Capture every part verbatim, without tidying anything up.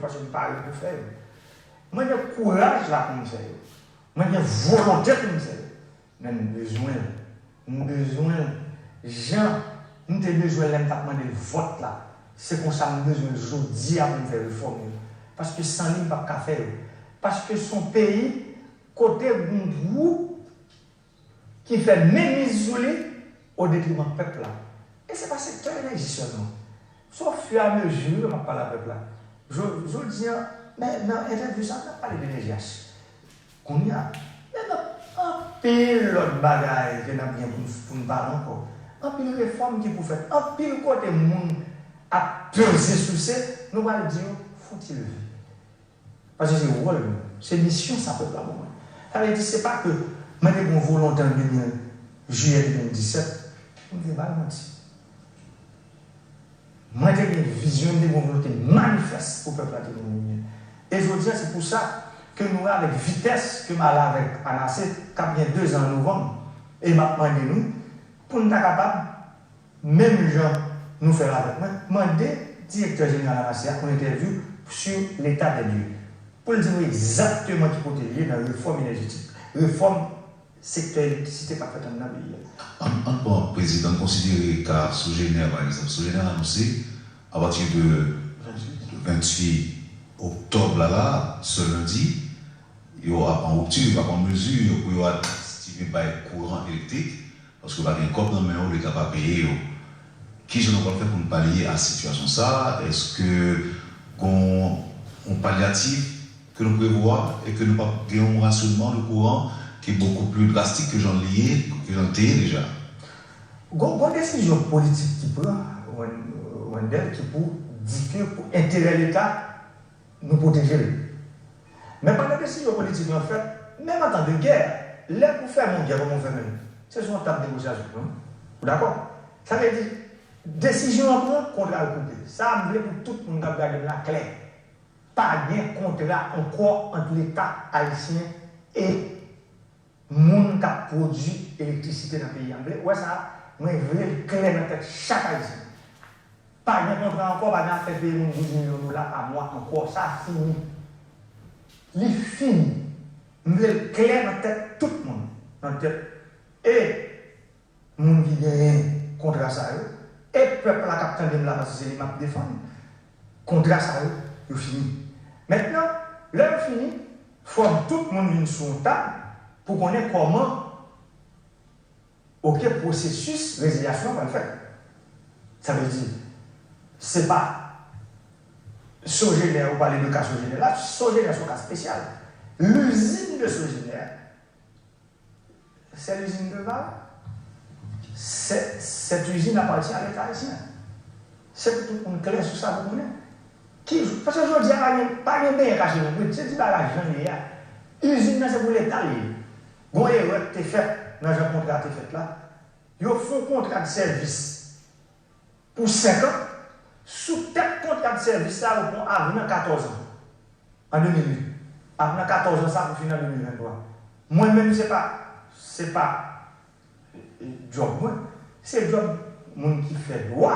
paske m pare pou fè yo. Mwen gen kouraj la pou m fè yo. Mwen gen volonte pou m fè yo. Men m bezwen l. M bezwen l. Jan m te bezwen l lè m t ap mande l vòt la, se konsa m bezwen l jodi a pou m fè refòm yo. Paske san li, m p ap ka fè yo. Paske se yon peyi kote gen gwoup ki fè menmiz sou li o detriman pèp la. E se pa sektè enèji sèlman. Se ofiramezi m ap pale a pèp la. Jo- Jodi a, men nan entèvyou sa a, n ap pale de N G H. Kounye a, men nan anpil lòt bagay ke n ap gen pou n, pou n pale ankò. Anpil refòm ki pou fèt. Anpil kote moun ap peze souse, nou pral di yo, fouti leve. Paske se wòl nou, se misyon sa pèp la ban mwen. Sa vle di, se pa ke mwen te gen yon volonte an de mil, jiyè de mil disèt, pou m te ba l manti. Mwen te gen vizyon, m te gen yon volonte manifès pou pèp la te gen yon limyè. E jodi a, se pou sa ke nou avèk vitès ke m ale avèk Anase, k ap gen de zan an novanm, e m ap mande nou pou n ta kapab menm jan nou fè l avèk mwen, mande direktè jeneral Anase a yon entèvyou sou leta dè lye, pou l di nou egzakteman ki kote l ye nan refòm enèjetik, refòm sektè elektrisite k ap fèt anndan peyi a. Ann, ann pran prezidan, n konsidere ka Sogener, pa egzanp. Sogener anonse, apati de venntuit oktòb la, la, se lendi, yo ap an ripti, yo ap an mezi pou yo aktive bay kouran elektrik, paske yo pa gen kòb nan men yo, leta pa peye yo. Kijan nou pral fè pou n palye a sitiyasyon sa a? Èske gon yon palyatif ke nou prevwa e ke nou p ap gen yon rasyonman de kouran ki bokou pli drastik ke jan l ye, ke jan l te ye deja? Gon, gon desizyon politik ki pran, Wen- Wendell, ki pou di ke pou enterè leta, nou pwoteje l. Men pandan desizyon politik lan fèt, menm an tan de gè, lè pou fèmen yon gè, kòman w fèmen l? Se sou yon tab negosyasyon, non? Ou dakò? Sa vle di, desizyon an pran, kontra yo koupe. Sa a m vle pou tout moun k ap gade m la klè. Pa gen kontra ankò ant Leta ayisyen e moun k ap pwodui elektrisite nan peyi a. M vle, ou wè sa, mwen vle l klè nan tèt chak Ayisyen. Pa gen kontra ankò, pa gen afè peye moun douz milyon dola pa mwa ankò. Sa fini. Li fini. M vle l klè nan tèt tout moun. Nan tèt e moun ki genyen kontra sa yo, e pèp la k ap tande m la, paske se li m ap defann, kontra sa yo, yo fini. Mentnan, lè yo fini, fò tout moun vin sou yon tab pou konnen kòman, oke, pwosesis rezilyasyon an pral fèt. Sa vle di, se pa Sogener, ou pale de ka Sogener la, Sogener se yon ka espesyal. L'usine de Sogener, c'est l'usine de Vara. Cette, cette usine appartient à l'État haïtien. Se pou tout moun klè sou sa pou konnen. Ki, paske jodi a, pa gen, pa gen benyen kache nan kwit. Se di bagay jan l ye a. Izin nan se pou Leta l ye. Gon erè k te fèt nan jan kontra a te fèt la. Yo fè yon kontra de sèvis pou senk an. Sou tèt kontra de sèvis la, yo pran avnan katòz an. An de mil uit. Avnan katòz an sa pou fini an de mil venntwa. Mwen menm, se pa, se pa djòb mwen. Se djòb moun ki fè dwa,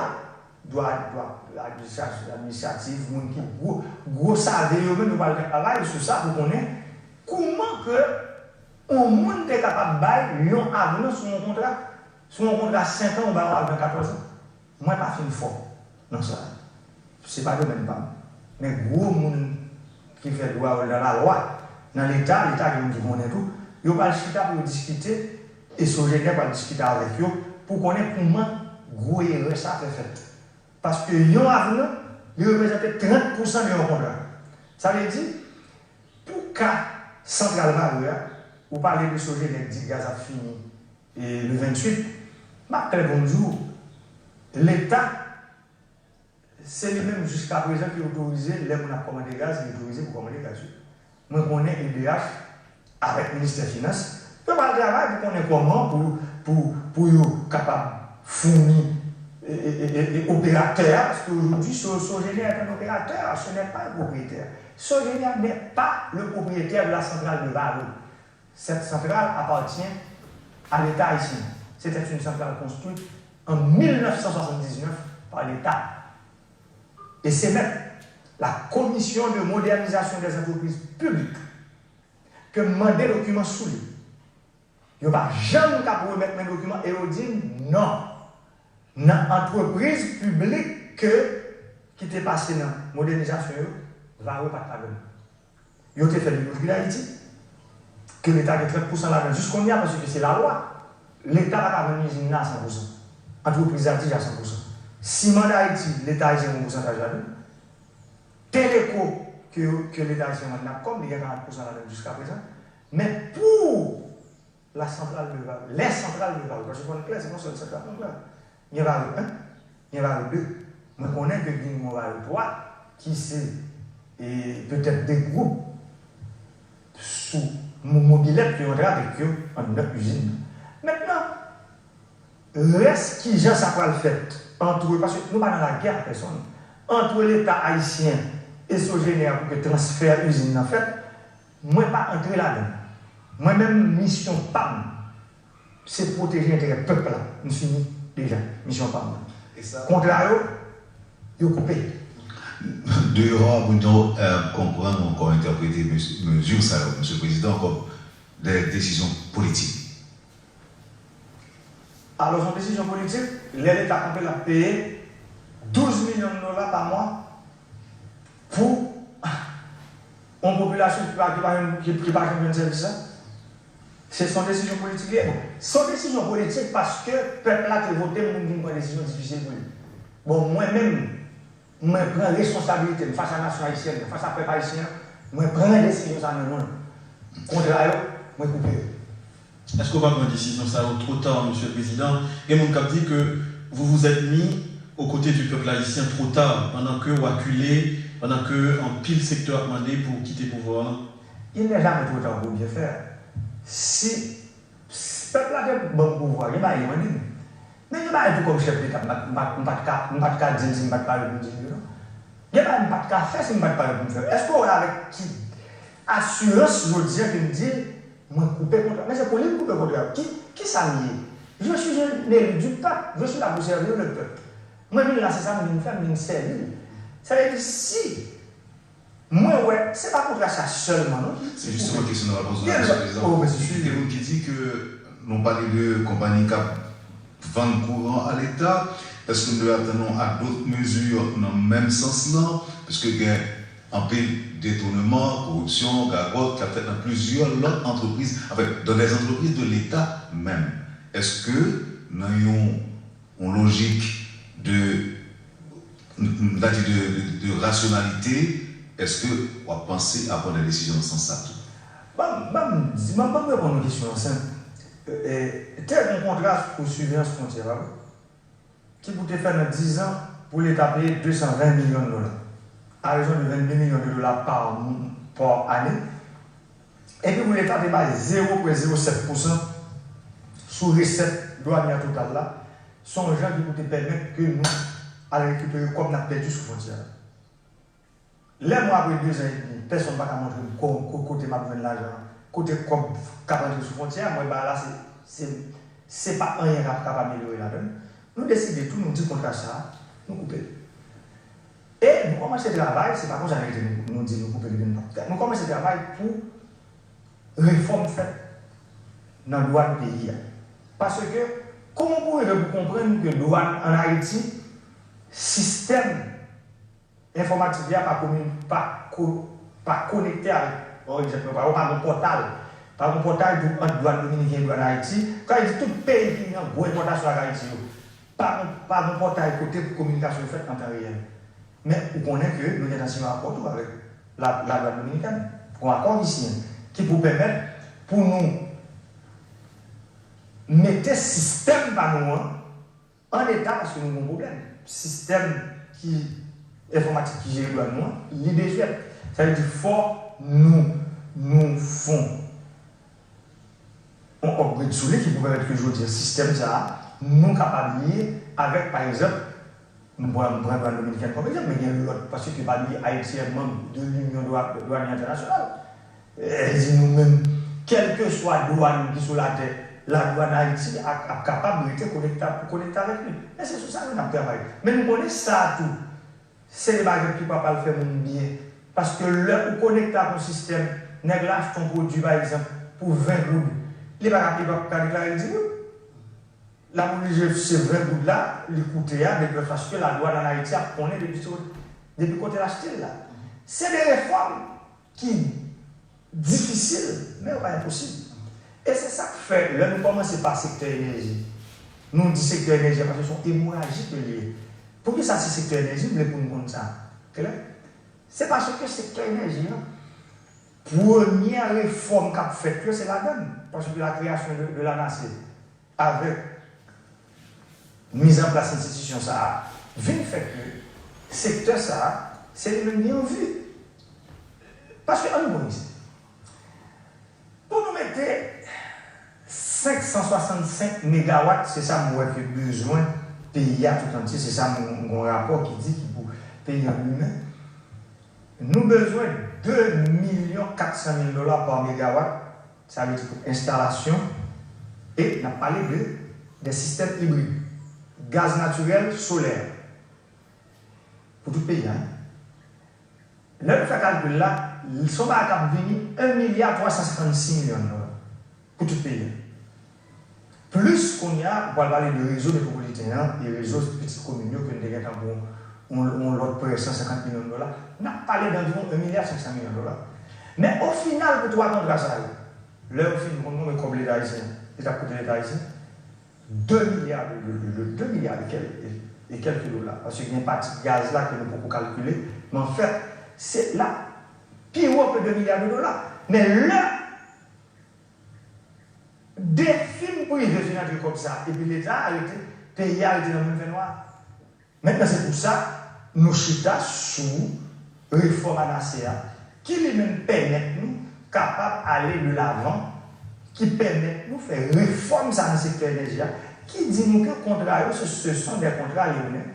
dwa, dwa administratif, administratif, moun ki gwo, gwo save yo menm, yo pral travay sou sa pou konnen kouman ke yon moun te kapab bay yon avnan sou yon kontra, sou yon kontra senk an, ou bay yon avnan katòz an. Mwen pa fin fò nan sa. Se pa domèn pa m. Men gwo moun ki fè dwa yo nan lalwa, nan Leta, Leta gen moun ki konnen tou, yo pral chita pou yo diskite, e Sogener pral diskite avèk yo pou konnen kouman gwo erè sa fè fèt. Paske yon avnan, li reprezante trant pousan de yon kontra. Sa vle di, pou ka Santral Varreux a, ou pale de Sogener k di gaz ap fini e le venntuit, m ap klè pou m di w, Leta, se li menm jiskaprezan ki otorize, lè moun ap kòmande gaz, li otorize pou kòmande gaz, wi. Mwen konnen E D H, avèk Ministè Finans, yo pral travay pou konnen kòman pou, pou, pou yo kapab founi e, e, e, e, e operatè a, paske aujourd'hui, So- Sogener est un opérateur, ce n'est pas un propriétaire. Sogener n'est pas le propriétaire de la centrale de Varreux. Cette centrale appartient à l'État haïtien. C'était une centrale construite en mille neuf cent soixante-dix-neuf par l'État. E se mèt La Commission de Modernisation des Entreprises Publiques, ke m mande dokiman sou li. Yo pa janm k ap remèt mwen dokiman e yo di m non. Nan antrepriz piblik ke, ki te pase nan modènizasyon yo, Varreux pa t ladan l. Yo te fè li mouri Dayiti, ke Leta gen trant pousan ladan l jis kounye a, paske se lalwa. Leta pa ka vann izin nan a san pousan. Antrepriz la deja san pousan. Siman Dayiti, Leta ayisyen gen yon pousantaj ladan l. Teleco, ke, ke Leta ayisyen vann Natcom, li gen karant pousan ladan l jiskaprezan. Men pou La centrale de Varreux, les centrales de Varreux, paske fò n klè, se pa yon sèl santral non, frè. Gen Varreux en, gen Varreux de. Mwen konnen ke gen yon Varreux twa ki se, e, petèt de gwoup sou mo-, mobilèt ke yo antre avèk yo anndan izin nan. Mentnan, rès kijan sa pral fèt antre, paske nou pa nan lagè ak pèsonn, antre Leta ayisyen e Sogener pou ke transfè izin nan fèt, mwen pa antre ladan l. Mwen menm, misyon pa m, se pwoteje enterè pèp la. M fini deja misyon pa m nan. E sa? Kontra yo, yo koupe. Deyò a, pou nou, euh, konprann ou ankò entèprete mezi sa yo, Mesye Prezidan, kòm de desizyon politik. Alò, se yon desizyon politik, lè Leta kanpe, l ap peye douz milyon dola pa mwa pou yon popilasyon ki pa, ki pa, ki, ki pa janm jwenn sèvis la. Se, se yon desizyon politik li ye. Bon, se yon desizyon politik paske pèp la te vote m pou m vin pran desizyon difisil pou li. Bon, mwen menm, mwen pran responsabilite m fas a nasyon ayisyèn nan, fas a pèp ayisyen an, mwen pran desizyon sa nan non l. Kontra yo, mwen koupe yo. Èske w pa pran desizyon sa yo twò ta, Mesye Prezidan? Gen moun k ap di ke vous vous êtes mis aux côtés du peuple haïtien trop tard, pandan ke w akile, pandan ke anpil sektè ap mande pou w kite pouvwa a. Il n'est jamais trop tard pour bien faire. Si, si pèp la te ban m pouvwa, gen bagay li mande m. Men gen bagay tou kòm chèf Leta, m pa t, m pa t, m pa t ka, m pa t ka di l si m pa t pare pou m di l yo non. Gen bagay m pa t ka fè si m pa t pare pou m fè yo. Èske w wè avèk ki asirans jodi a ke m di l, mwen koupe kontra? Men se pou li m koupe kontra. Ki, ki sa m ye? Je suis un élu du peuple. Je suis là pour servir le peuple. Mwen vin la, se sa m vin fè, m vin sèvi l. Sa vle di, si mwen wè, se pa kontra sa sèlman, non. Se jisteman kesyon nou va poze w la, Mesye Prezidan. Oh, men se sou. Gen moun ki di ke nou pale de konpayi k ap vann kouran a Leta. Èske nou dwe atann nou a dòt mezi nan menm sans lan? Paske gen anpil detouneman, koripsyon, gagòt k ap fèt nan plizyè lòt antrepriz, anfen, dans des entreprises de l'État menm. Èske nan yon yon lojik de, m ta di de, de, de rasyonalite, èske w ap panse a pran de desizyon nan sans sa tou? Ban m, ban m di, ban m, ban m reponn yon kesyon senp. E, e, te gen yon kontra pou siveyans fwontyè a, wi, ki pou te fè nan diz an pou Leta peye de san ven milyon dola, a rezon de vennde milyon de dola pa, pa ane. Epi pou Leta te bay zewo pwen zewo sèt pousan sou resèt dwanyè total la, se yon jan ki pou te pèmèt ke nou al rekipere kòb n ap pèdi sou fwontyè a. Lè mwen, apre dezan edmi, pèsonn pa ka montre m ko-, ko-, kote m ap jwenn lajan an, kote kòb k ap rantre sou fwontyè a, mwen, bagay la, se, se, se pa anyen k ap, k ap amelyore ladan l. Nou deside tou, nou di kontra sa a, nou koupe l. E nou kòmanse travay, se pa konsa nou rete nou, nou di nou koupe l epi nou p ap fè. Nou kòmanse travay pou refòm fèt nan dwàn peyi a. Paske, kòman pou rive pou konprann ke dwàn ann Ayiti, sistèm enfòmatik li a pa komi-, pa ko-, pa konekte avèk, pa egzanp, pa, pa gen pòtal. Pa gen pòtal pou, ant dwàn dominiken e dwàn Ayiti. Sa vle di tout peyi ki nan gwo enpòtasyon ak Ayiti yo. Pa gen, pa gen pòtay kote pou kominikasyon yo fèt an tan reyèl. Men ou konnen ke nou gentan siyen yon akò tou avèk la, ladwàn dominikèn. Yon akò ki siyen, ki pou pèmèt pou nou mete sistèm pa nou an an eta paske nou gen yon pwoblèm. Sistèm ki enfòmatik ki jere dwàn nou an, li dezwèt. Sa vle di fò nou, nou fè yon upgrade sou li ki pou pèmèt ke jodi a sistèm sa a, nou kapab li avèk, pa egzanp, m pran, m pran dwàn dominikèn kòm egzanp, men gen lòt, paske pa li Ayiti se manm de l'Union Dwa-, Douanière Internationale. E di nou menm, kèlkeswa dwàn ki sou latè, ladwàn Ayiti ap, ap kapab rete konekte, konekte avèk li. Men se sou sa nou ap travay. Men nou konnen sa tou, Se de bagay ki pa pral fè moun byen. Paske lè ou konekte ak yon sistèm, nèg la achte yon pwodui, pa egzanp, pou ven goud, li pa ka, li pa ka deklare l di goud. L ap oblije se ven goud la, li koute a, depi paske ladwàn ann Ayiti ap konnen depi, depi kote l achte l la. Se de refòm ki difisil, men yo pa enposib. E se sa k fè, lè nou kòmanse pa sektè enèji, nou di sektè enèji a paske se yon emoraji ke l ye. Poukisa se sektè enèji m vle pou n konn sa klè? Se paske sektè enèji an, premyè refòm k ap fèt yo, se ladan l, paske la création de, de l'ANASE, avèk mizanplas enstitisyon sa a, vin fè ke sektè sa a, se li menm li an vi. Paske, ann pran egzanp, pou nou mete senk san swasannsenk megawat, se sa m wè ke bezwen peyi a tout antye, se sa m, m gen yon rapò ki di ki pou peyi an limen. Nou bezwen de milyon kat san mil dola pa megawat, sa vle di pou enstalasyon, e n ap pale de, de sistèm ibrid, gaz natirèl, solè, pou tout peyi a. Lè nou fè kalkil la, se yon bagay k ap vini en milya twa san senkannsis milyon dola pou tout peyi a. Plis kounye a, ou pral pale de rezo metwopoliten an e rezo pitit komin yo ke n te gentan pran yon, yon lòt prè san senkant milyon dola. N ap pale danviwon en milya senk san milyon dola. Men o final, pou twa kontra sa yo, lè yo fin konn konbyen kòb Leta ayisyen, li t ap koute Leta ayisyen, de milya de, de, de, de, de milya e kèl, e, e kèlke dola. Paske gen pati gaz la ke nou poko kalkile, men anfèt, se la pi wo ke de milya de dola. Men lè de fim prive fin antre kòb sa, epi Leta a rete, peyi a rete nan menm fènwa. Mentnan, se pou sa nou chita sou refòm ANASE a, ki li menm pèmèt nou kapab ale de lavan, ki pèmèt nou fè refòm sa nan sektè enèji a, ki di nou ke kontra yo, se, ce sont des contrats lyonnais,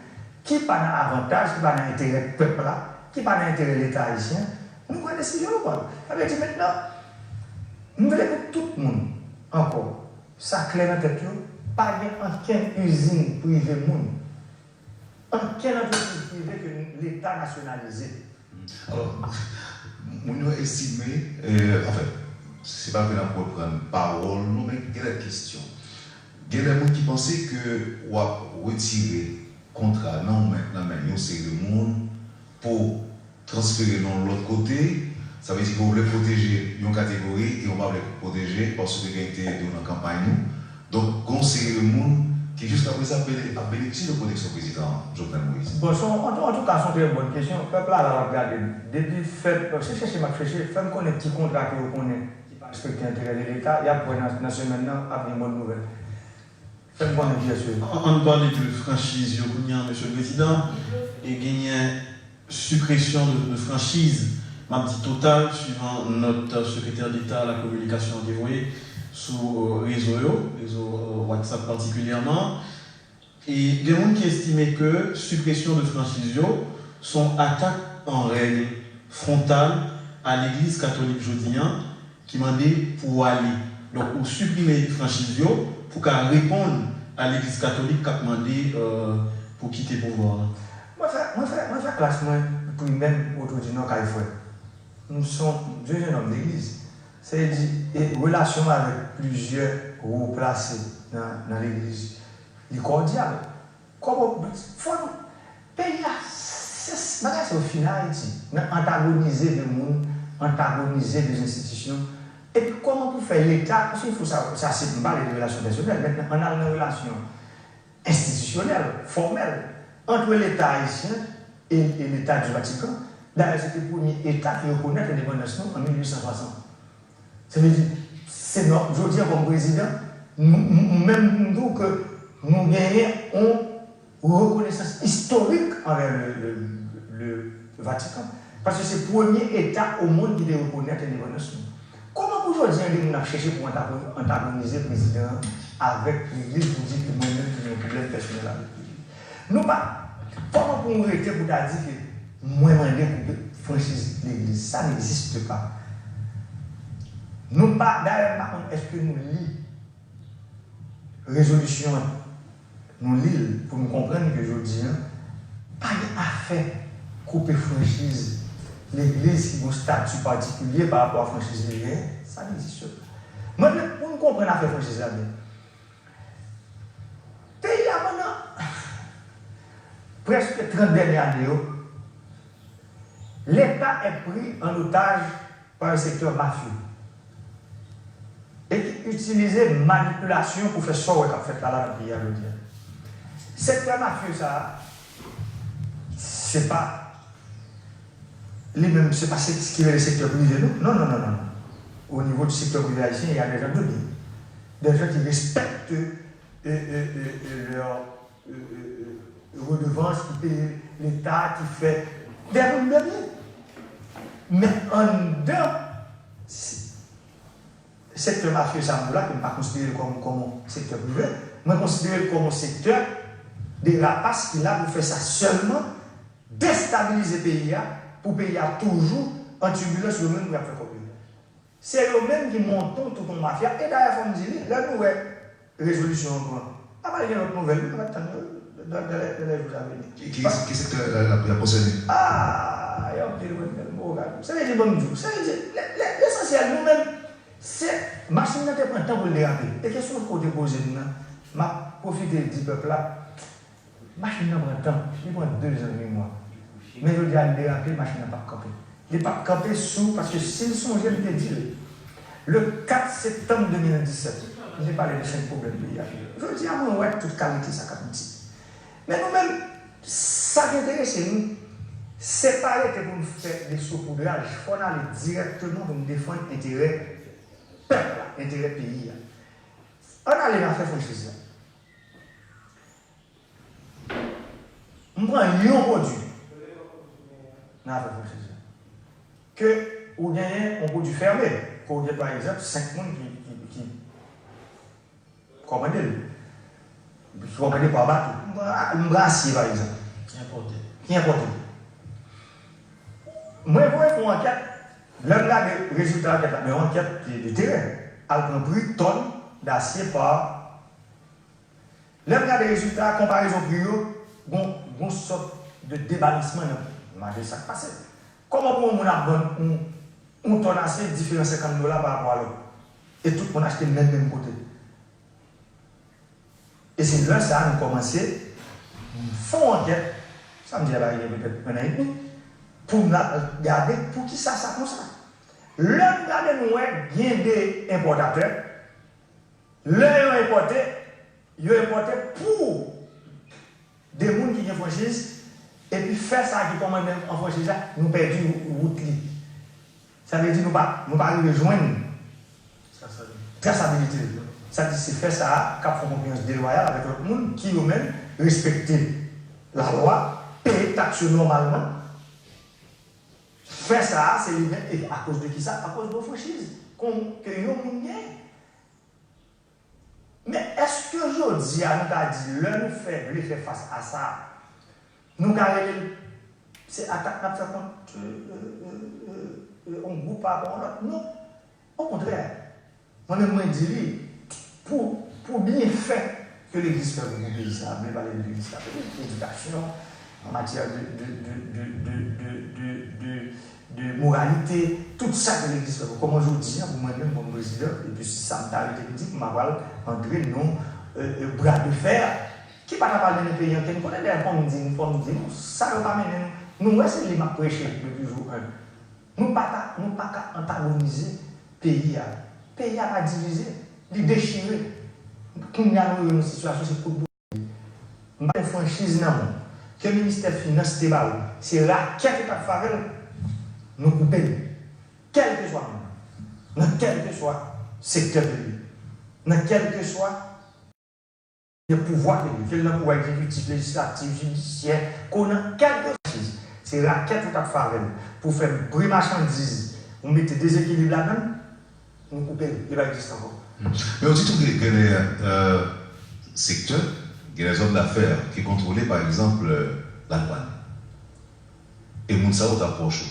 ki pa nan avantaj, ki pa nan enterè pèp la, ki pa nan enterè Leta ayisyen. Nou pran desizyon nou pran. Sa vle di mentnan, m vle pou tout moun, ankò, sa klè nan tèt yo, pa gen ankenn izin prive moun, ankenn antrepriz prive ke Leta nasyonalize. Alò, moun yo estime, euh, anfen, se pa ke n ap reprann pawòl nou, men gen de kesyon. Gen de moun ki panse ke w ap retire kontra nan men, nan men yon seri de moun pou transfere nan yon lòt kote, sa vle di ke w vle pwoteje yon kategori e w pa vle pwoteje paske gen enterè de w nan kanpay nou. Donk, gen yon seri de moun ki jiskaprezan ap bene-, ap benefisye de pwoteksyon prezidan Jovenel Moïse. Bon, se yon, an, antouka, se yon trè bòn kesyon. Pèp la la, l ap gade. Depi fèt, se chèche m ap chèche, fè m konnen ki kontra ke yo konnen ki pa respekte enterè de Leta, y ap wè nan, nan semèn nan, ap gen bòn nouvèl. Fè m konnen kiyès yo ye. Ann pale de franchiz yo kounye a, Mesye Prezidan. E genyen sipresyon de, de franchiz, m ap di total, suivan nòt Sekretè Deta a la Kominikasyon an te voye sou, euh, rezo yo, rezo, euh, WhatsApp patikilyèman. E gen moun ki estime ke sipresyon de franchiz yo se yon atak an règ fwontal a Legliz Katolik jodi a, ki mande pou w ale. Donk, ou siprime franchiz yo pou ka reponn a Legliz Katolik k ap mande, euh, pou kite pouvwa a. Mwen fè, mwen fè, mwen fè klas mwen primè m Woto di Nò kay frè. Nou se yon, je, je nonm legliz. Se di, e relasyon m avèk plizyè wo plase nan, nan legliz, li kòdyal. Kòman, fò nou, peyi a, se, bagay sa yo fin Ayiti, nan antagonize de moun, antagonize de enstitisyon. Epi kòman pou fè Leta, paske fò sa, sa se, m pale de relasyon pèsonèl, mentnan, ann al nan relasyon enstitisyonèl, fòmèl, ant Leta ayisyen e, e Leta di Vatikan. Dayè, se te premye Eta ki rekonèt endepandans nou an mil uit san swasant. Sa vle di, se nò-, jodi a kòm prezidan, nou, nou, nou menm nou di w ke nou genyen yon rekonesans istorik anvè le, le, le Vatikan. Paske se premye Eta o mond ki te rekonèt endepandans nou. Kòman pou jodi a, gen moun ap chèche pou antago-, antagonize prezidan an avèk legliz pou di ke mwen menm ki gen yon pwoblèm pèsonèl avèk legliz? Nou pa, kòman pou nou rete pou ta di ke mwen mande koupe franchiz legliz? Ça n'existe pas. Nou pa, dayè, m pa konn èske nou li rezolisyon an, nou li l pou nou konprann ke jodi a, pa gen afè koupe franchiz legliz ki gen yon stati patikilye pa rapò a franchiz li genyen, sa n egziste pa. Mwen vle pou n konprann afè franchiz la byen. Peyi a pandan prèske trant dènye ane yo, Leta est pris en otage par un secteur mafieux e ki itilize manipilasyon pou fè sa w wè k ap fèt la, la nan peyi a jodi a. Sektè mafye sa a, se pa li menm, se pa se ki rele sektè prive, non. Non, non, non, non, non. Au niveau du secteur privé haïtien, il y a des gens de bien. Des gens qui respectent euh, euh, euh, euh, leur euh, euh, euh, redevance, ki peye Leta, ki fè des moun de bien. Men anndan s- sektè mafye sa m di w la, ke m pa konsidere l kòm, kòm yon sektè prive, mwen konsidere l kòm yon sektè de rapas ki la pou fè sa sèlman, destabilize peyi a, pou peyi a toujou an tibilans, yo menm pou y ap fè kòb yo. Se yo menm ki monte tout yon mafya. E dayè, fò m di li, lè nou wè rezolisyon an pran, apa gen lòt nouvèl, nou pa t tann yo dans, dans les, dans les jours à venir. Ki, ki, ki sektè la, la, la konsène? Ah, y a anpil mwen menm, bon, gade. Sa vle di, ban m di w, sa vle di, lè, lè, lesansyèl, nou menm, se, machin nan te pran tan pou l derape. E kesyon w poze m nan, m ap pwofite di pèp la, machin nan pran tan, li pran dezan, uit mwa. Men jodi a, l derape, machin nan p ap kanpe. Li p ap kanpe sou, paske si l sonje, m te di l, le kat septanm de mil disèt, m te pale de senk pwoblèm peyi a. Jodi a, mwen wè tout kalite sa k ap di. Men nou menm, sa k enterese nou, se pa rete pou n fè desoupoudraj, fò n ale dirèkteman pou n defann enterè pèp la, enterè peyi a. Ann ale nan afè franchiz la. M pran yon pwodui nan afè franchiz la. Ke ou genyen yon pwodui fèmen, ke ou gen, pa egzanp, senk moun ki, ki, ki kòmande l. Ki kòmande pa bato. M pran, m pran asye, pa egzanp. Ki enpòte. Ki enpòte. Mwen voye fè yon ankèt, lè m gade rezilta ankèt la, men yon ankèt de, de teren, al pran pri tòn dasye pa Lè m gade rezilta a, konparezon pri yo, gon, gon sòt de debalansman nan pri. M mande sa k pase. Kòman pou yon moun ap vann yon, yon tòn asye diferan senkant dola pa rapò a lòt? E tout moun achte menm, menm kote. E se lè sa a nou kòmanse fè yon ankèt, sa m di a la gen petèt yon an edmi, pou n al gade poukisa sa konsa. Lè n gade, nou wè gen de enpòtatè, lè yo enpòte, yo enpòte pou de moun ki gen franchiz, epi fè sa ki kòmande an franchiz la, nou pèdi wout li. Sa vle di nou pa, nou pa rive jwenn trasabilite l. Sa di se fè sa a k ap fè yon konpeyans delwayal avèk lòt moun ki yo menm respekte lalwa, peye taks yo nòmalman. Fè sa a, se li menm, e akoz de kisa? Akoz de yon franchiz kon, ke yon moun genyen. Men èske jodi a nou ka di lè nou fè, vle fè fas a sa, nou ka rele l, se atak n ap fè kont, euh, euh, euh, euh, euh, yon gwoup pa rapò a yon lòt? Non. Okontrè, mwen menm mwen di li, pou, pou byenfè ke legliz fè pou, pou peyi sa, m vle pale de legliz katolik, edikasyon, an matyè de, de, de moralite, tout sa ke legliz fè pou. Kòman jodi a, pou mwen menm kòm prezidan, epi si sa m ta rete m di, m a pral antre nan, euh, euh, bra de fè ki pa ta pral mennen peyi ankenn kote. Dayè, fò m di, fò m di nou, sa yo pa mennen nou. Nou wè se li m ap preche depi jou en. Nou pa ka, nou pa ka antagonize peyi a. Peyi a pa divize, li dechire. Kounye a nou rive nan sitiyasyon se kout bout. M pa gen franchiz nan men w. Ke ministè finans te ba ou, se rakèt ou t ap fè avè l, nou koupe l. Kèlkeswa moun, nan kèlkeswa sektè ke li ye, nan kèlkeswa pouvwa ke li ye, ke l nan pouvwa egzekitif, lejislatif, jidisyè, ke w nan kèlkeswa franchiz, se rakèt ou t ap fè avè l pou fè bre machandiz, ou mete dezekilib ladan l, nou koupe l, li pa egziste ankò. Men yo di tou gen, gen de, euh, sektè, gen de zòm dafè ki kontwole, pa egzanp, euh, ladwàn. E moun sa yo ta pwòch ou.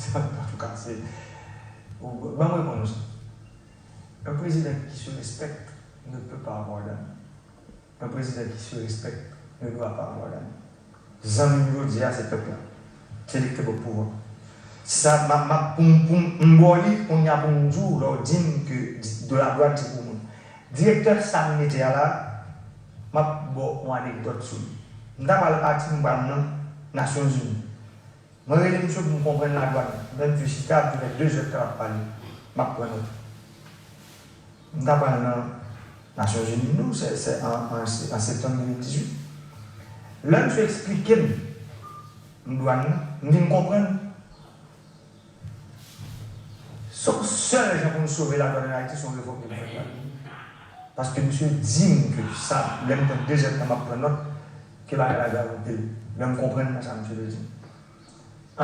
Sa, antouka, se, ban mwen reponn ou sa. Un président qui se respecte ne peut pas avoir d'amis. Un président qui se respecte ne doit pas avoir d'amis. Zanmi m jodi a se pèp la. Se li ki te ba w pouvwa. Sa, m ap, m ap, pou m, pou m, m ba w li, kounye a pou m di w, lè w di m ke di, de la dwàn se pou moun. Direktè sa m mete a la, m ap ba w yon anekdòt sou li. M ta pral pati, m pral nan Nasyonzini. Mwen rele misye pou m konprann ladwàn. Lè misye chita, misye fè de zè tan ap pale. M ap pran nòt. M ta pral nan Nasyonzini, non, se, se an, an, an septanm de mil dizuit. Lè misye eksplike m dwàn nan, m vin konprann se yon sèl jan pou n sove ladwàn ann Ayiti, se yon refòm ki pou fèt la. Paske misye di m ke sa, lè m pran de zè tan m ap pran nòt, ke bagay la grav anpil. Lè m konprann nan sa misye vle di m.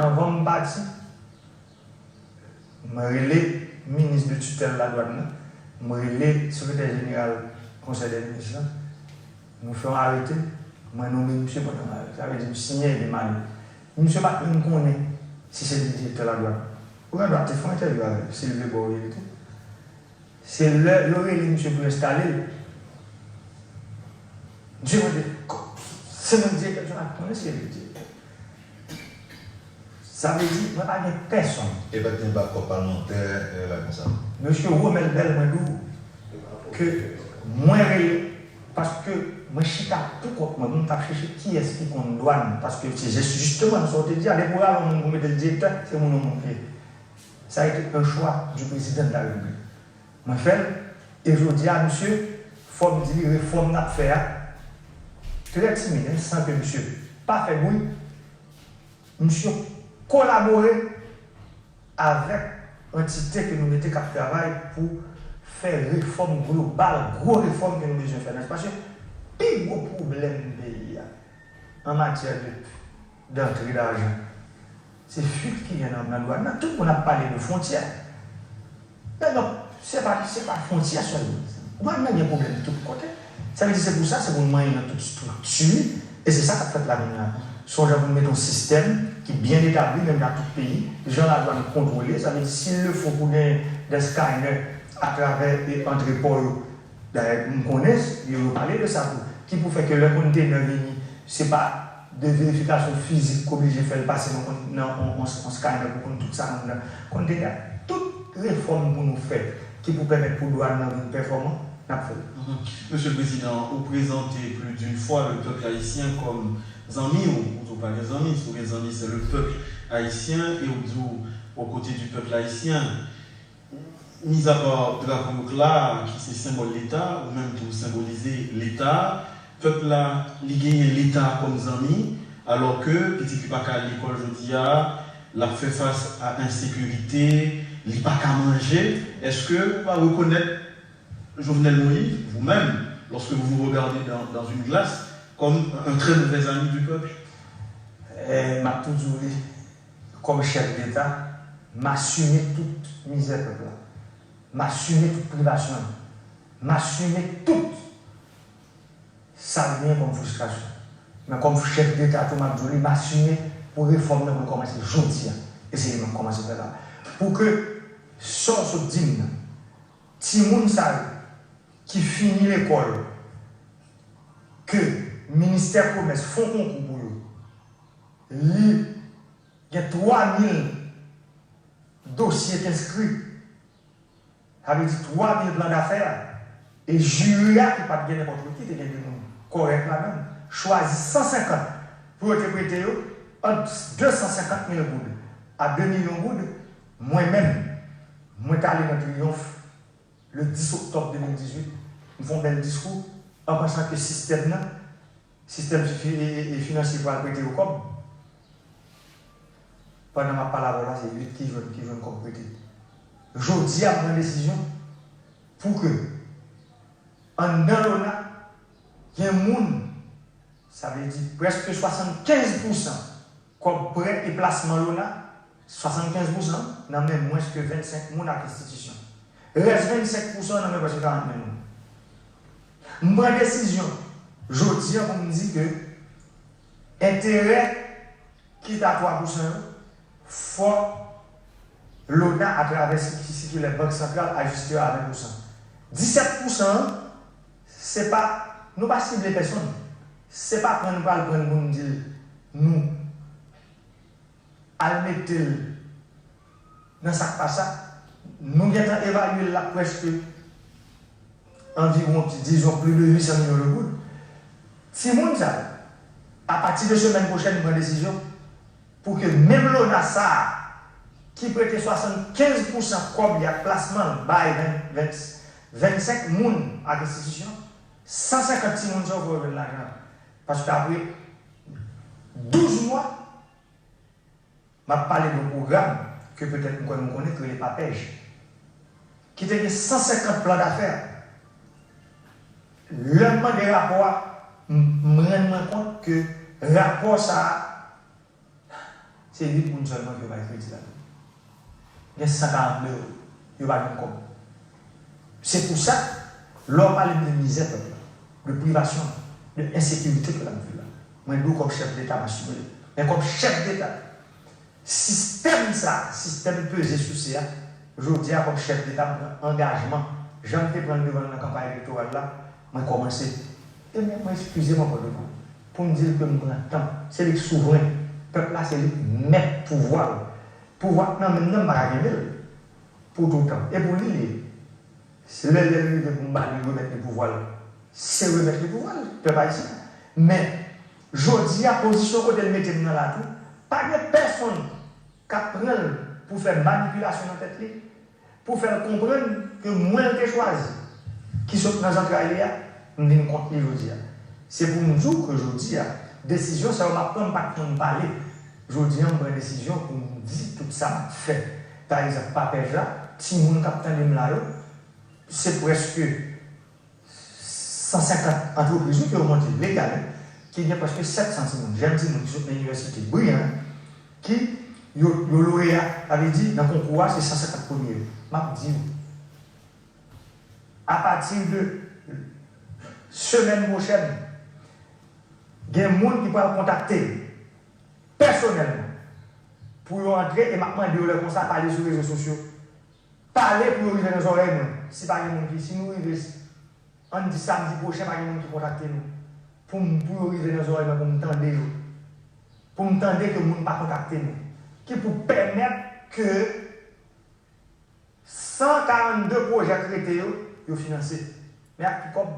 Anvan m pati, mwen rele minis de titèl ladwàn nan, mwen rele sekretè jeneral konsèy dè minis lan, nou fè yon arete, mwen nonmen misye pandan arete. Sa vle di m siyen epi m ale. Misye pa t menm konnen si se li ki direktè ladwàn. Ou gen dwa te fè yon entèvyou avè l, si l vle ba w verite. Se lè yo rele misye pou yo enstale l. Misye mande, "Ko-, se mwen direktè?" Misye pa konnen se li direktè. Sa vle di, mwen pa gen pèsonn. E pa t gen bakòp palmantè, e bagay konsa. Mesye Romel Bell, mwen di w ke mwen rele, paske mwen chita pou kont mwen, mwen t ap chèche kiyès ki konn dwàn, paske se jis-, jisteman sa w te di a, depi w rale yon moun pou mete l direktè, se moun yon moun li ye. Sa a été un choix du président de la République. Mwen fè l, e jodi a, misye, fò m di li, refòm n ap fè a, trè timid, hein, san ke misye pa fè bri, misye kolabore avèk antite ke nou mete k ap travay pou fè refòm global, gwo refòm ke nou bezwen fè nan, paske pi gwo pwoblèm peyi a, an matyè de, de antre dajan, se fuit ki gen nan, nan dwàn nan. Tout moun ap pale de fwontyè. Men non, se pa, se pa fwontyè sèlman. Dwàn nan gen pwoblèm tout kote. Sa vle di se pou sa, se pou n manyen nan tout estrikti, e se sa k ap fèt la kounye a. Se yon jan pou n mete yon sistèm ki byen etabli, menm nan tout peyi, jan ladwàn kontwole, sa vle di, s'il le faut pou gen de scanner atravè, e, antre pò yo, dayè, m konnen, yo, yo pale de sa tou. Ki pou fè ke lè kontenè vini, se pa de verifikasyon fizik k oblije fè l pase nan, nan on, on, on scanner pou konn tout sa k anndan kontenè. Tout refòm pou nou fè ki pou pèmèt pou dwàn nan vin pèfòman, n ap fè l. Mhm. Monsieur le Président, ou prezante plus d'une fois le peuple haïtien comme zanmi w, ou di w pa gen zanmi, si w gen zanmi, c'est le peuple haïtien, e ou di w aux côtés du peuple haïtien. Mizapa drapo yo k la, ki se senbòl Leta, ou menm tou w senbolize Leta, pèp la, li genyen Leta kòm zanmi, alò ke pitit li pa ka al lekòl jodi a, l ap fè fas a ensekirite, li pa ka manje. Èske ou pa rekonèt Jovenel Moïse, vous-même, lorsque vous vous regardez dans, dans une glace, comme un très mauvais ami du peuple? Eh, m ap tou di w li, kòm chèf Leta, m asime tout mizè pèp la. M asime tout privasyon l. M asime tout sa l genyen kòm fristrasyon. Men kòm chèf Deta tou, m ap di w li, m asime pou refòm nan mwen kòmanse jodi a. E se li m ap kòmanse fè la. Pou ke sa w sot di m nan, timoun sa yo ki fini lekòl, ke ministè komès fè yon konkou pou yo, li gen twa mil dosye k enskri. Sa vle di twa mil plan dafè, e jiri a ki pa t gen nenpòt ki, te gen de moun kòrèk ladan l, chwazi san senkant pou yo te prete yo ant de san senkant mil goud a de milyon goud. Mwen menm, mwen t ale nan Triyonf le dis oktòb de mil dizuit, m fè yon bèl diskou an pansan ke sistèm nan, sistèm fi-, e, e, e finansye pral prete yo kòb. Pandan m ap pale avè w la, se uit ki jwenn, ki jwenn kòb prete. Jodi a, m pran desizyon pou ke anndan lona, gen moun, sa vle di prèske swasannkenz pousan kòb prè e plasman lona, swasannkenz pousan nan men mwens ke vennsenk moun ak enstitisyon. Rès vennsenk pousan nan men prèske karant mil moun. M pran desizyon jodi a pou m di ke enterè ki ta twa pousan yo, fò lona atravè si-, sikilè Bank Santral ajiste yo a ven pousan. Disèt pousan an, se pa, nou pa sible pèsonn. Se pa pran nou pral pran l pou n di l nou al mete l nan sa k pa sa, nou gentan evalye l la prèske anviwon, dizon, plis de uit san milyon de goud. Timoun sa yo, apati de semèn pwochèn, m pran desizyon pou ke menm lona sa a, ki prete swasannkenz pousan kòb li ak plasman l bay ven, ven, vennsenk moun ak enstitisyon, san senkant timoun sa yo fò yo jwenn lajan. Paske apre douz mwa, m ap pale de yon pwogram ke petèt m kwè nou konnen, ki rele PAPEJ, ki te gen san senkant plan dafè. Lè m mande rapò a, m, m rann mwen kont ke rapò sa a, se uit moun sèlman ki yo bay kredi ladan. Gen san karant de yo, yo pa jwenn kòb. Se pou sa, lè w pale m de mizè pèp la, de privasyon, de ensekirite ke l ap viv la, mwen di w kòm chèf deta m asime l. Men kòm chèf deta, sistèm sa, sistèm peze souse a, jodi a kòm chèf deta m pran angajman, jan m te pran l devan l nan kanpay elektoral la, mwen kòmanse. Ebyen, mwen eskize m ankò devan l pou m di l ke m pran tan. Se li k souvren. Pèp la, se li k mèt pouvwa l. Pouvwa k nan men m nan, m pa ka kenbe l pou toutan. E pou li l ye. Se lè, lè l rive pou m ba li, remèt li pouvwa l, se remèt li pouvwa l, pèp ayisyen. Men, jodi a, pozisyon kote l mete m nan la tou, pa gen pèsonn k ap pran l pou fè manipilasyon nan tèt li, pou fè l konprann ke mwen l te chwazi, ki sot nan zantray li a, m vin kont li jodi a. Se pou m di w ke jodi a, desizyon sa yo m ap pran, m pa t konn pale. Jodi a, m pran desizyon pou m di tout sa m ap fè. Pa egzanp, PAPEJ la, timoun k ap tande m la yo, se prèske san senkant antrepriz, wi, ke yo monte legal, wi, ki gen prèske sèt san timoun, jèn timoun ki sot nan inivèsite, briyan, wi, ki yo, yo loreya, sa vle di, nan konkou a, se san senkant premye yo. M ap di w, apati de semèn pwochèn, gen moun ki pral kontakte pèsonèlman pou yo antre, e m ap mande yo lè konsa pale sou rezo sosyo. Pale pou yo rive nan zòrèy mwen. Si pa gen moun ki, si nou rive, ann di samdi pwochen, pa gen moun ki kontakte nou pou m, pou yo rive nan zòrèy mwen, pou m tande yo, pou m tande ke moun pa kontakte nou, ki pou pèmèt ke san karannde pwojè k rete yo, yo finanse. Men ak ki kòb?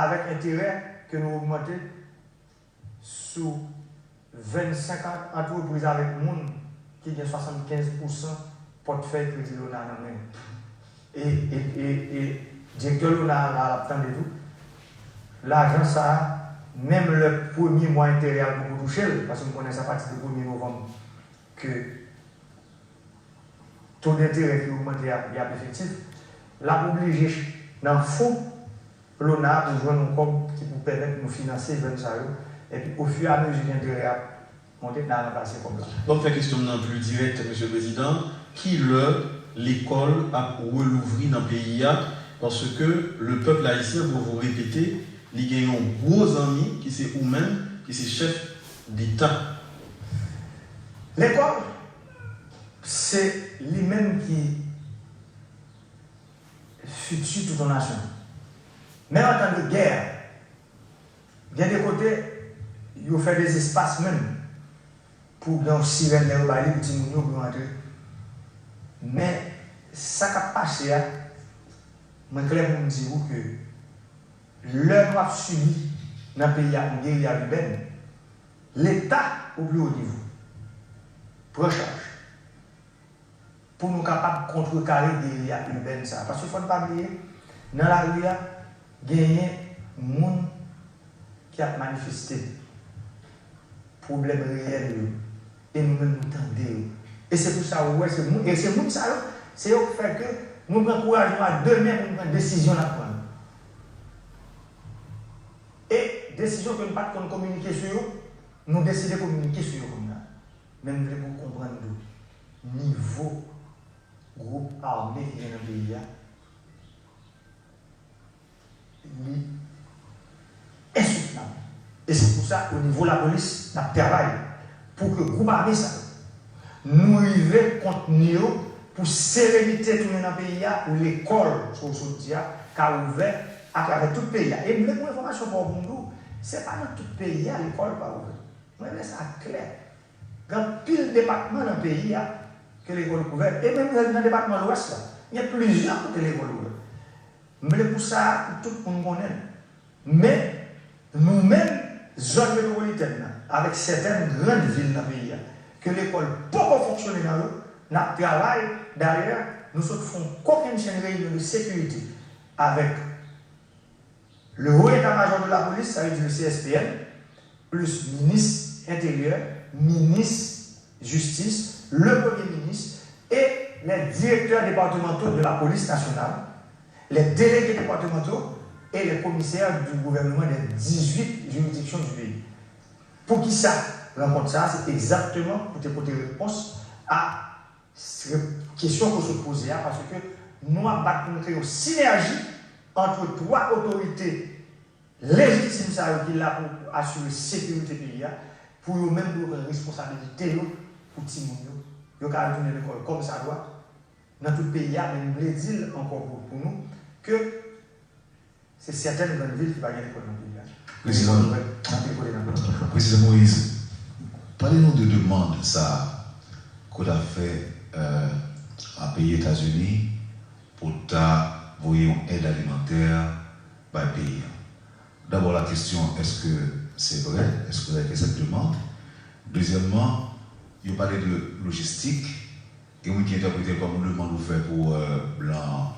Avèk enterè ke nou ogmante sou vennsenk an-, antrepriz avèk moun ki gen swasannkenz pousan pòtfèy kredi lona nan men yo. E, e, e, e direktè lona a la, l ap tande tou. Lajan sa a, menm lè premye mwa enterè a poko touche l, paske m konnen se apati de premye novanm ke to denterè ki ogmante a, y ap efektif, l ap oblije ch-, nan fon lona a pou jwenn yon kòb ki pou pèmèt nou finanse jèn sa yo, epi ofiramezi ke enterè a ap monte, n a ranplase kòb la. Ban m fè kesyon m nan pli dirèk, Mesye Prezidan. Kilè lekòl ap relouvri nan peyi a? Paske le peuple haïtien, pour vous répéter, li gen yon gwo zanmi ki se ou menm, ki se chèf deta. Lekòl, se li menm ki fiti tout yon nasyon. Men an tan de gè, gen de kote, yo fè dezespas menm pou gen yon sirèn lè yo ba li pou timoun yo pou yo antre. Men, sa k ap pase a, mwen klè pou m di ou ke lè nou ap sibi nan peyi a yon geriya ibèn, Leta, o pli wo nivo, pran chaj pou nou kapab kontrekare geriya ibèn sa a. Paske fò n pa bliye, nan lari a, genyen moun ki ap manifeste pwoblèm reyèl yo, e nou menm nou tande yo. E se pou sa ou wè, se moun, e se moun sa yo, se yo k fè ke nou pran kouraj nou a de men pou nou pran desizyon n ap pran yo. E desizyon ke nou pa t konn kominike sou yo, nou deside kominike sou yo kounye a. Men m vle pou w konprann tou, nivo gwoup ame ki gen nan peyi a, li ensoutenab. E se pou sa, o nivo lapolis, n ap travay pou ke gwoup ame sa yo, nou rive kontni yo pou serenite tounen nan peyi a, pou lekòl, sa w sot di a, ka ouvè atravè tout peyi a. E m vle pou enfòmasyon pa w pou m di w, se pa nan tout peyi a lekòl pa ouvè. Mwen vle sa klè. Gen anpil depatman nan peyi a ke lekòl ouvè. E menm nan depatman Lwès la, gen plizyè kote lekòl ouvè. M vle pou sa, pou tout moun konnen l. Men, nou menm, zòn metwopolitèn nan, avèk sètèn grann vil nan peyi a, ke lekòl poko fonksyone nan yo, n ap travay. Dayè, nou sot fè yon kokennchenn reyinyon de sekirite avèk le Haut État-Major de la Police, sa vle di le C S P N, plis minis enteryè, minis jistis, le premye minis e les directeurs départementaux de la police nationale, les délégués départementaux et les commissaires du gouvernement des dix-huit juridictions du pays. Poukisa rankont sa a? Se egzakteman pou te pote repons a kesyon ke w sot poze a, paske nou ap bat pou nou kreye yon sinèji ant twa otorite lejitim sa yo ki la pou, pou asire sekirite peyi a, pou yo menm pou yo pran responsabilite yo pou timoun yo. Yo ka retounen lekòl kòmsadwa nan tout peyi a, men m vle di l ankò pou, pou nou ke se sètèn grann vil ki pa gen lekòl nan peyi a. Prezidan, anpil kote nan peyi a. Prezidan Moïse, pale nou de demann sa ke w ta fè euh, a peyi Etazini pou ta voye yon èd alimantè bay peyi a. Dabò, la kesyon, èske se vrè? Èske w ta fè sèt demann? Dezyèmman, yo pale de lojistik. Gen moun ki entèprete l kòm yon demann ou fè pou euh, blan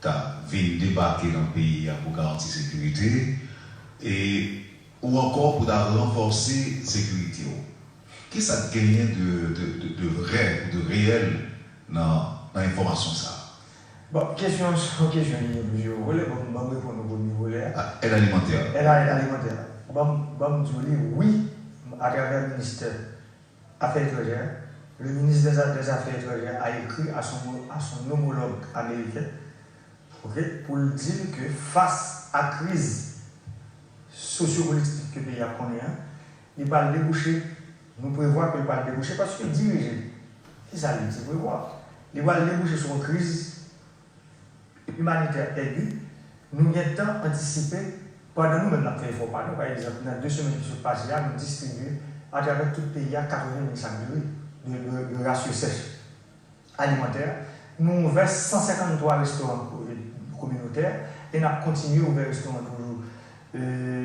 ta vin debake nan peyi a pou garanti sekirite, e, ou ankò pou ta ranfòse sekirite w. Kisa k genyen de, de, de, de vrè ou de reyèl nan, nan enfòmasyon sa a? Bon, kesyon an se yon kesyon ki gen plizyè volè. Bon, ban m reponn ou premye volè a. Ah, èd alimantè. Èd, èd alimantè. Ban m, ban m di w li, wi, atravè ministè Afè etranjè, le ministre des, des Affaires étrangères a écrit à son, à son homologue américain, ok, pou l di l ke fas a kriz sosyopolitik ke peyi a konnen an, li pral debouche, nou prevwa ke li pral debouche, paske dirije, kisa li di prevwa? Li pral debouche sou yon kriz imanitè egi, nou gentan antisipe pandan nou menm n ap fè efò pa nou. Pa egzanp, nan de semèn ki sot pase a, nou distribye atravè tout peyi a katreven mil sak diri de, de, de rasyon sèch alimantè. Nou ouvè san senkanntwa restoran ko-, kominotè e n ap kontinye ouvè restoran toujou, e,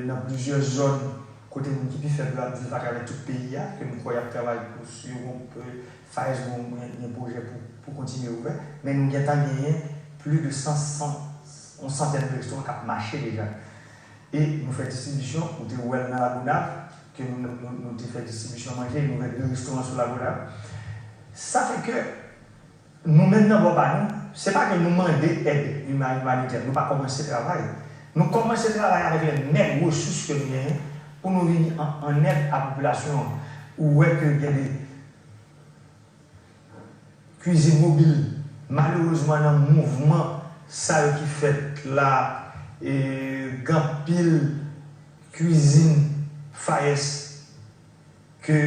nan plizyè zòn kote moun ki pi fèb yo ap viv atravè tout peyi a, ke nou kwè y ap travay pou si yo gon, e, Fayez gen, gen, gen pwojè pou, pou kontinye ouvè, men nou gentan genyen plis de san, san, yon santèn de restoran k ap mache deja. E nou fè distribisyon, ou te wè l nan Lagonav, ke nou, nou, nou, nou te fè distribisyon manje, nou ouvè de restoran sou Lagonav. Sa fè ke nou menm nan bò pa nou, se pa ke nou mande èd ima-, imanitè, nou pa kòmanse travay. Nou kòmanse travay avèk lè nèg resous ke nou genyen pou nou vini an, an èd a popilasyon an. Ou wè ke gen de kwizin mobil. Malerezman, nan mouvman sa yo ki fèt la, e, gen anpil kwizin Fayez ke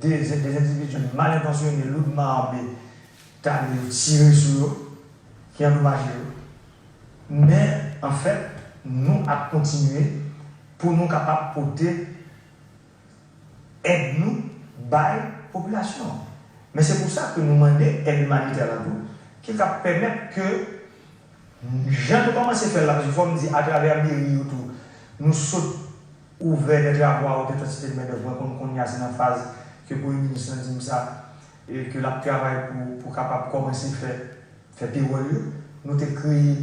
de, de endividi mal entansyone, loudman ame, t ale yo tire sou yo, ki andomaje yo. Men, anfèt, nou ap kontinye pou nou kapab pote èd nou bay popilasyon an. Men se pou sa ke nou mande èd imanitè la tou, ki ka pèmèt ke, jan nou kòmanse fè l la, paske fò m di, atravè meri yo tou, nou sot ouvè dè travo a wotè kantite de mendèv. Mwen konn kounye a se nan faz ke premye minis lan di m sa, e ke l ap travay pou, pou kapab kòmanse fè fè pewòl yo, nou te kreye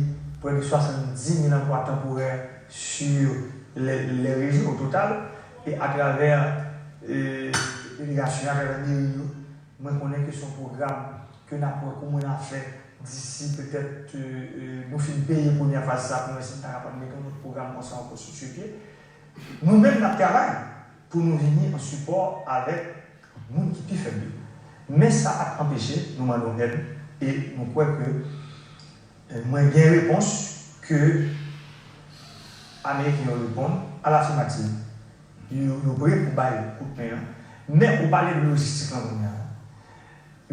prè de swasanndis mil anplwa tanporè sur les, les régions au total, e atravè, e, delegasyon an, atravè meri yo, mwen konnen ke se yon pwogram ke n ap wè kòman n a fè disi petèt, e, e, nou fin peye premyè faz sa pou n wè si n ta kapab mete yon lòt pwogram konsa ankò sou, sou pye. Nou menm, n ap travay pou nou vini an sipò avèk moun ki pi fèb yo. Men sa pa t anpeche nou mande yon èd, e nou kwè ke, e, mwen gen repons ke Ameriken yo reponn alafimativ. Yo, yo pre pou bay kout men an. Men ou pale de lojistik lan kounye a.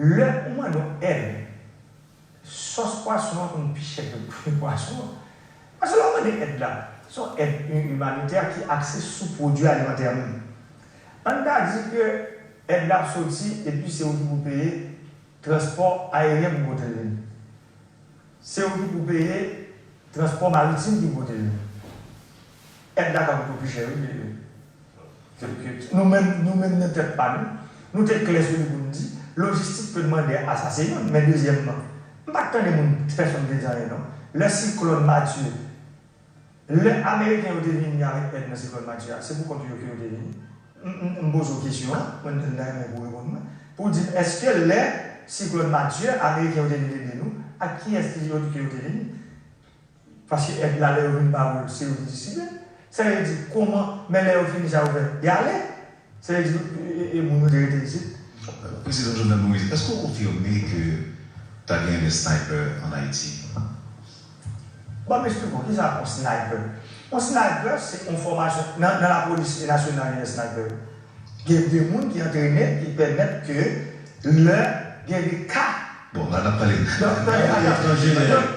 Lè ou mande yon èd, sòs pwason an konn pi chè ke pri pwason an. Paske lè w mande èd la, se yon èd i-, imanitè ki akse sou pwodui alimantè menm. Ann ta di ke èd la ap soti epi se ou ki pou peye transpò ayeryen pou pote l vini. Se ou ki pou peye transpò maritim ki pou pote l vini. Èd la ka koute w pi chè, wi, ke, ke, ke nou menm, nou menm nan tèt pa nou, nou te klè sou li pou n di, lojistik ke n mande a, sa se youn, men dezyèmman, m pa t tande moun, pèsonn te di anyen non. Lè siklòn Matye, lè Ameriken yo te vini avèk èd nan siklòn Matye a, se pou kont yo ke yo te vini. M, m, m poze w kesyon an, mwen, m ta renmen pou w reponn mwen, pou w di m, èske lè siklòn Matye, Ameriken yo te vin ede nou, ak kiyès ki yo, ke yo te vini? Paske èd la, lè yo vin ba yo l, se yo ki distribye l. Sa vle di, kòman, men lè yo fini sa yo fè, y ale. Sa vle di, e, e, e moun yo te rete isit. Prezidan Jovenel Moïse, èske w konfime ke ta gen de sniper ann Ayiti? Bon, m eksplike w, kisa yon sniper? Yon sniper, se yon fòmasyon, nan, nan lapolis nasyonal, gen sniper. Gen de moun ki antrene, ki pèmèt ke lè gen de ka. Bon, la, n ap pale. Donk, tande, an jeneral.